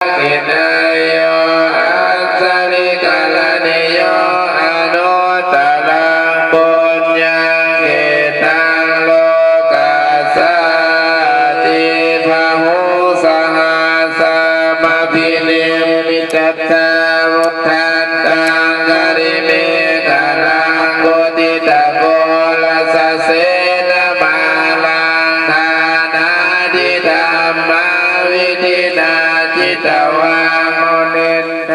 ກິດເນຍໂຍ ອັດສະລິກະລະນິໂຍ ອະນຸດຕະລັງ ປຸນຍັງເຂຕັງ ໂລກັດສາຕິ ພະຫຸສະຫັດສະມະພິນິມມິດຕະ ທາວະທັນຕັງ ກະລິເມກະລັງ ໂກຕິຕະໂກລະສະເສນະມາລັງ ທານາທິທຳມະວິທິນາ ຈິດຕະວາມຸນິນໂທ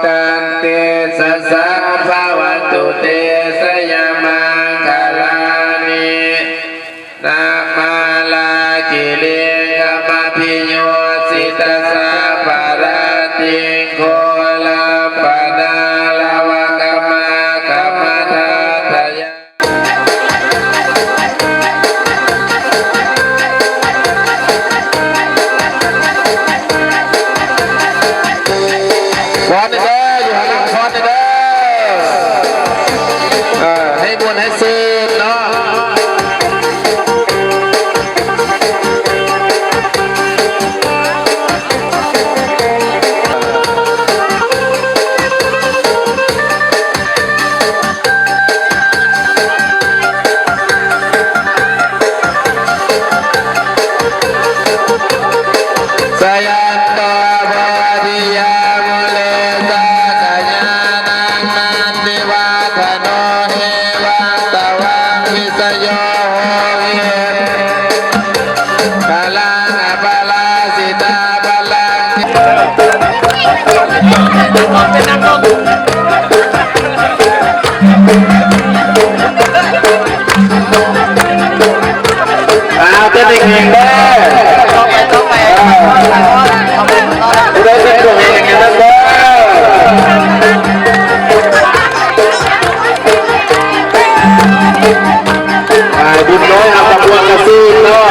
ຕັນຕິສະສະ ພະວັນຕຸເຕ ຊະຍະມັງຄະລານິ ນະມາລາກິລິງກະມະພິໂຍສິຕະສາບປະລາຕິງ ໂຄລາປະນາລະວະກະມາກະມະທາທະຍາ ຟ້ອນເດີ ຢູ່ຂ້າງຫຼັງຟ້ອນເດີ ເອີ ໃຫ້ມ່ວນໃຫ້ຊື່ນເນາະ. ສະຍັນໂຕ ໂພທິຍາ ມູເລ ສັກກະຍານັງ ນັນທິວັດທະໂນ ເຮວັງ ຕະວັງ ວິສະໂຍ ໂຫຫິ ກະລັງ ອະປະລາຊິຕາ ພະລັງ ອ່າ ເຕັ້ນເອງເດີ ເອີ ຜູ້ໃດເປັນຕົວເອງເດີ ອ່າ ບຸນນ້ອຍ ເອົາຂະບວນກະສີເນາະ.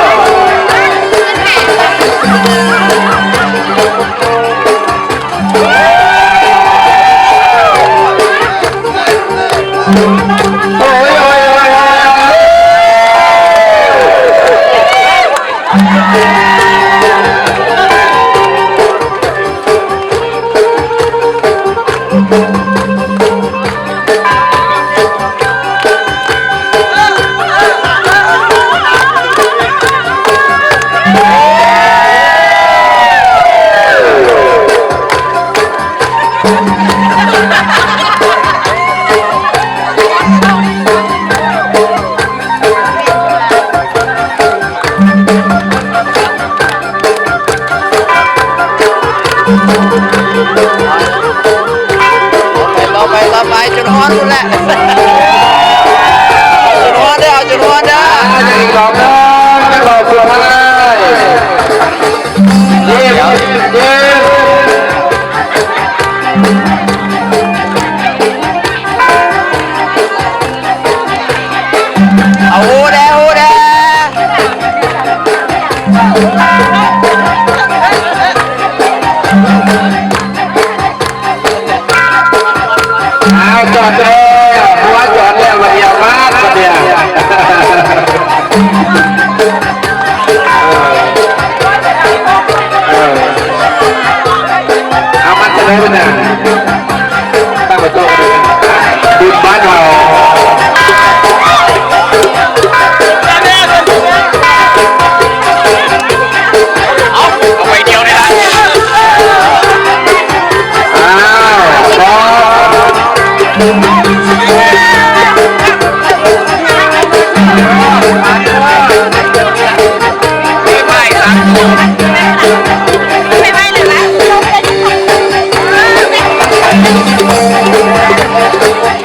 ຕໍ່ໄປ ຕໍ່ໄປ ຈົນຮອດພຸ້ນແຫຼະ ຈົນຮອດເດີ ເອົາຈົນຮອດເດີ ອ່າ ຍັງອີກດອກໜຶ່ງ ດອກສຸດທ້າຍ ຍິ້ມ ຍິ້ມ ຍິ້ມ. ເອົາ ຮູ້ແດ່ ຮູ້ແດ່ ເອົາ ຈອດແລ້ວ ຫົວຈອດແລ້ວ ບັດດຽວມາ ບັດດຽວ ເອີ ເອີ ເອົາ ມັນຈະໄດ້ເປັນຫຍັງ? ຕັ້ງປະຕູ ບຸນບ້ານເຮົາ ເອົາ ເອົາໃບດຽວນີ້ລະ ອ້າວ ບອກ ໄປໄປລະ ໄປໄປເລີຍລະ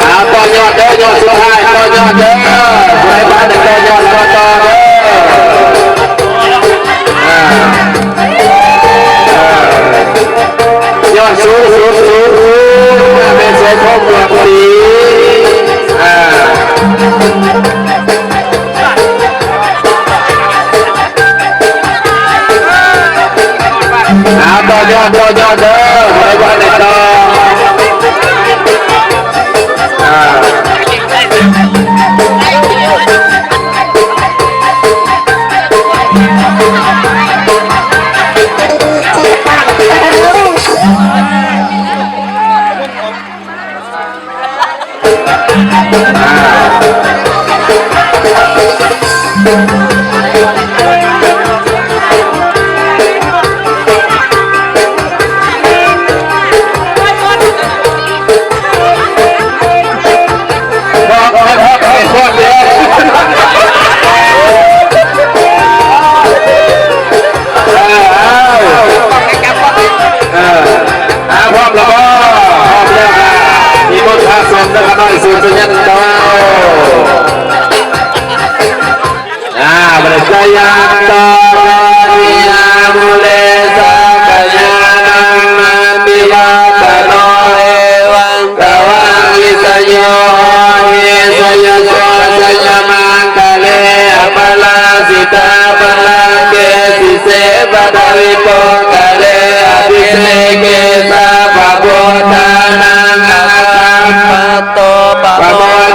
ອ່າ ຕໍ່ຍອດເດີ ຍອດສຸດທ້າຍ ຕໍ່ຍອດເດີ ຜູ້ໃດມາໄດ້ຕໍ່ຍອດ ຕໍ່ ຕໍ່ເດີ ອ່າ ອ່າ ຍອດສູງ ສູງ ສູງ ສູງ ແມ່ນໃສ່ຂອງບວກດີ ອ່າ ອ່າ ຕໍ່ຍອດ ຕໍ່ຍອດເດີ ບໍ່ໄດ້ວ່າໄດ້ຕໍ່ ອ່າ.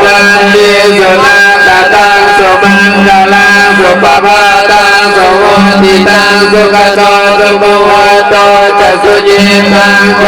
ສັນຕິສຸນັກຂະຕັງ ສຸມັງຄະລັງ ສຸປະພາຕັງ ສຸຫຸດທິຕັງ ສຸຂະໂຕ ສຸມຸຫຸດໂຕ ຈະ ສຸຍິມາງ ໄຊ